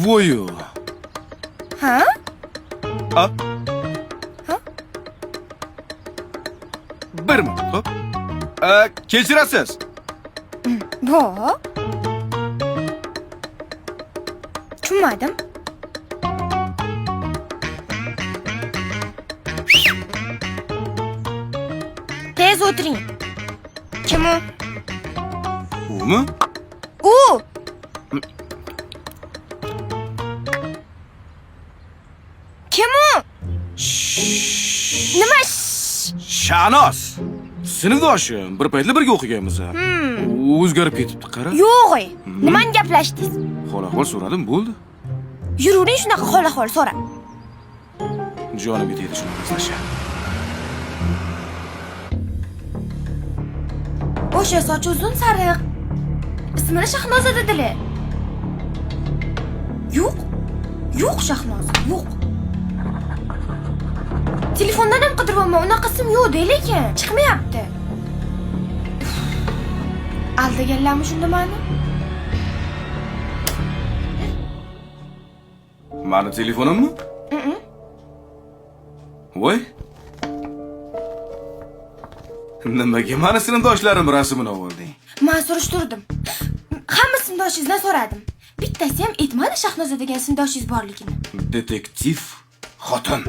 Voyu. Ha? A? Ha? Bir minut, xo'p. Kechirasiz. Bu? Tushunmadim. Tez o'tiring. Kim u? Umi? U! Kim u? Nima? Shahnoz. Sinfdoshim, bir paytlar birga o'qiganmiz. U o'zgarib ketibdi, qara. Yo'q, ey. Nimani gaplashdingiz? Hol ahvol so'radim, bo'ldi. Yuravering shunaqa hol ahvol so'rab. Jonim yetaydi shuni tashlashi. O'sha sochi uzun sariq. Ismini Shahnoza dedilar. Yo'q. Yo'q Shahnoza, yo'q. Telefondan ham qidiryapman, unaqa ism yo'q-da, lekin chiqmayapti. Aldaganlarmi shunda mani? Mani telefonimmi? Voy. Nimaga mani sinfdoshlarim rasmini olding? Men surishtirdim. Hamma sinfdoshingizdan so'radim. Bittasi ham aytmadi Shahnoza degan sinfdoshingiz borligini. Detektiv xotin.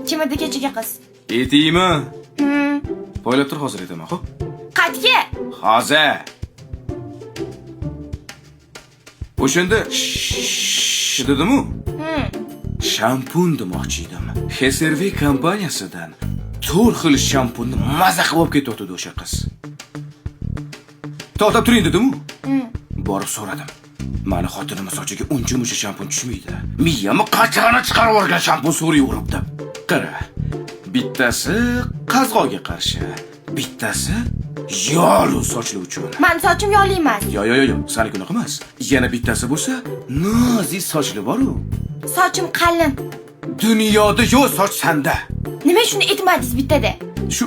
Kim edi kechagi qiz? Aytaymi? Poylab tur, hozir aytaman, xo'p? Qayerga? Hozir. O'shanda sh dedimu? Shampun demoqchi edim. HSRV kompaniyasidan 4 xil shampunni maza qilib olib ketyotdi o'sha qiz. To'xtab turing dedimu? Borib so'radim. Mani xotinimni sochiga uncha-muncha shampun tushmaydi. Miyamni qachig'ini chiqarib yuborgan shampun so'rayveribdi. Qara, bittasi qazg'oga qarshi, bittasi yog'li sochli uchun. Mani sochim yog'li emas. Yo, yo, yo, yo, saniki unaqa emas. Yana bittasi bo'lsa, nozik sochli bor-u. Sochim qalin. Dunyoda yo'q soch sanda. Nima shuni aytmadingiz bittada? Shu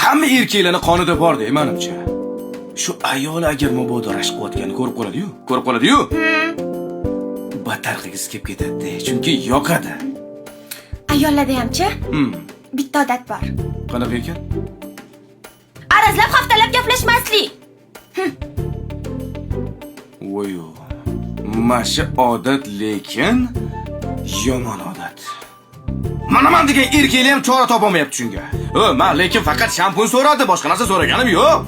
hamma erkaklarni qonida bor-da, menimcha. Shu ayol agar mabodo rashk qilayotganini ko'rib qoladi-yu, ko'rib qoladi-yu. Battar qilgisi kelib ketadi, chunki yoqadi. Ayollarda hamchi bitta odat bor. Qanaqa ekan? Arazlab haftalab gaplashmaslik. Voy-o. Masha odat lekin yomon odat. Mana man degan erkaklar ham chora topolmayapti shunga. O, men lekin faqat shampun so'radi, boshqa narsa so'raganim yo'q.